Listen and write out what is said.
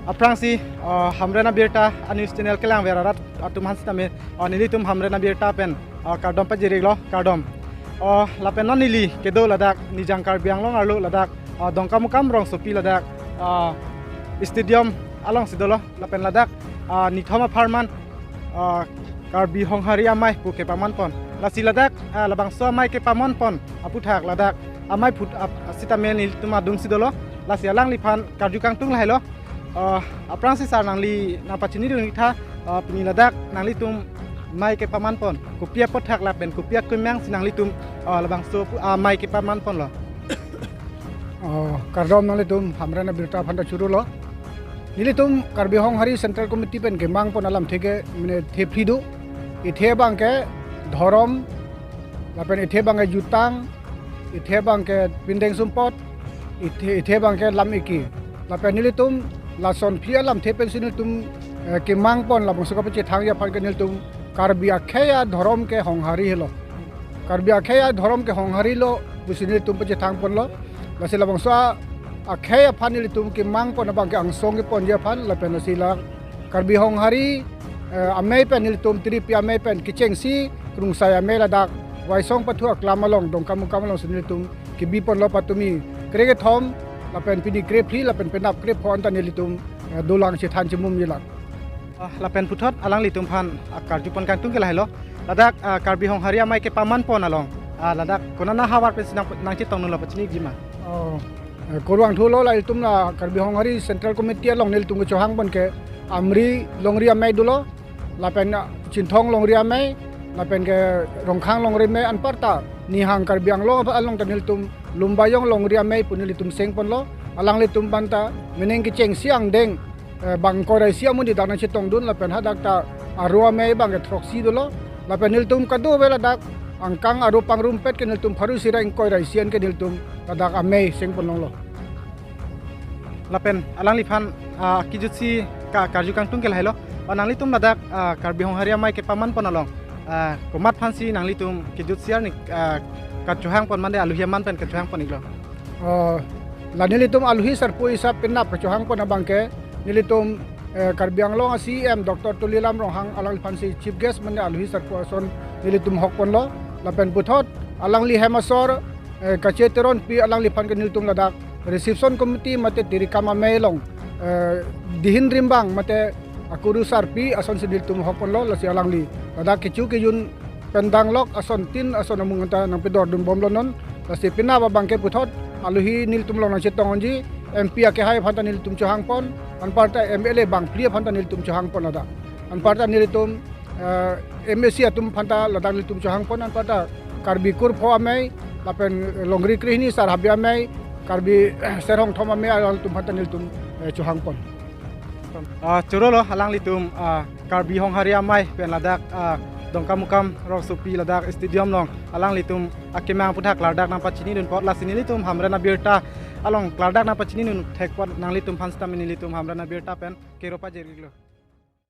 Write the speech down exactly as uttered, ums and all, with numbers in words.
Aphrangsi, ah, Hamren Abirta a-news channel kelangver arat atum aphan sitame, ah, nelitum Hamren Abirta pen, ah, kardom pajir-iklo, kardom. Ah, lapen non neli kedo ladak Nijang Karbi Anglong arlo ladak, ah, Dongkamukam rongsopi ladak, ah, stadium alongsi dolo, lapen ladak, ah, nithom apharman, ah, Karbi Honghari Amei pu kepamanpon. Lasi ladak, ah, labangso amei kepamanpon aputhak ladak amei phut ap-, sitame nelitum adungsi dolo. Lasi alangliphan karju kangtung lahailo. Ah, aphrangsi sir nangli nangpachinidun-ik tha, ah, pini ladak nanglitum amei kepamanpon, kopi aputhak lapen kopi akemangsi nanglitum, ah, labangso pu-, ah, amei kepamanponlo. Oh, kardom nanglitum Hamren Abirta aphanta chorolo. Nelitum Karbi Honghari Central Committee pen kemangpon alamthe ke mane the phli do. Ithe abangke dhorom, lapen ithe abangke jutang, ithe abangke pindeng sumpot, ithe, ithe abangke lam eki. Lapen nelitum lason phli alamthe pensi nelitum, eh, kemangpon labangso kapachethangji aphan ke nelitum Karbi akhei adhorom ke Honghari helo. Karbi akhei adhorom ke Honghari lo pusi nelitum pachethangponlo. Lasi labangso a-, akhei aphan nelitum kemangpon abangke angsong keponji aphan lapen lasi la Karbi Honghari, eh, amei pen nelitum tiripi amei pen kechengsi krungsai amei ladak Waisong Pathu Aklam along Dongkamukam alongsi nelitum kebiponlo patumi krekethom lapen pini krephli lapen penap krepho anta nelitum, eh, dolang chethan chemumjilang. Ah, lapen puthot alanglitum aphan, ah, karjupon kangtung ke lahailo. Ladak, ah, Karbi Honghari Amei kepamanpon along, ah, ladak konat ahavar pensi nang, nangchetongdunlo pachini-ikji ma? Oh, eh, kurvangthulo, la ilitum la Karbi Honghari Central Committee along nelitum kechohangpon ke Amri Longri Amei dolo, lapen, ah, Chinthong Longri Amei, lapen ke Rongkhang Longri Amei, anparta Nihang Karbi Anglong along ta nelitum Lumbayong Longri Amei pu nelitum sengponlo. Alanglitum aphanta mening kechengsi angdeng, eh, bang ingkoi ra isi amonit dak nangchetongdun lapen hadak ta aro amei abangke throksi dolo. Lapen nelitum kadokave ladak angkang aro pangrumpet ke nelitum pharo isi ra ingkoi ra isi an ke nelitum ladak amei sengponlonglo. Lapen alangliphan, ah, kejutsi ka-, karju kangtung ke lahailo. Ba nanglitum ladak, ah, Karbi Honghari Amei kepamanpon along, ah, komat aphansi nanglitum kejutsi arni, ah, kachohangpon mane alohi aman pen kachohangpon-iklo? Oh, la nelitum alohi sarpo isap penap kachohangpon abangke nelitum, eh, Karbi Anglong a-C E M Doctor Tuliram Ronghang alangliphansi chief guest mane alohi sarpo ason nelitum hokponlo. Lapen puthot alangli hem asor, eh, Kache Teronpi alangliphan ke nelitum ladak reception committee mate tirikam amei along, eh, dihin rimbang mate akuru sarpi asonsi nelitum hokponlo. Lasi alangli ladak kecho kejun pen danglok ason tin ason amung anta nangpedordunbomlo non. Lasi penap abangke puthot alohi nelitum along nangchetong-ikji, M P akehai aphanta nelitum chohangpon, anparta M L A bangphli aphanta nelitum chohangpon ladak. Anparta nelitum, eh, M A C atum aphanta ladak nelitum chohangpon, anparta Karbi kurpho amei, lapen Longri Krehini Sar Habe Amei, Karbi Serhongthom Amei alangtum aphanta nelitum, eh, chohangpon. Ah, chorolo alanglitum, ah, Karbi Honghari Amei pen ladak, ah, Dongkamukam rongsopi ladak stadium along alanglitum akemang aputhak klardak nangpachinidun apot, lasi nelitum Hamren Abirta along klardak nangpachininun thekpot, nanglitum aphan sitame nelitum Hamren Abirta pen kero pajir-iklo.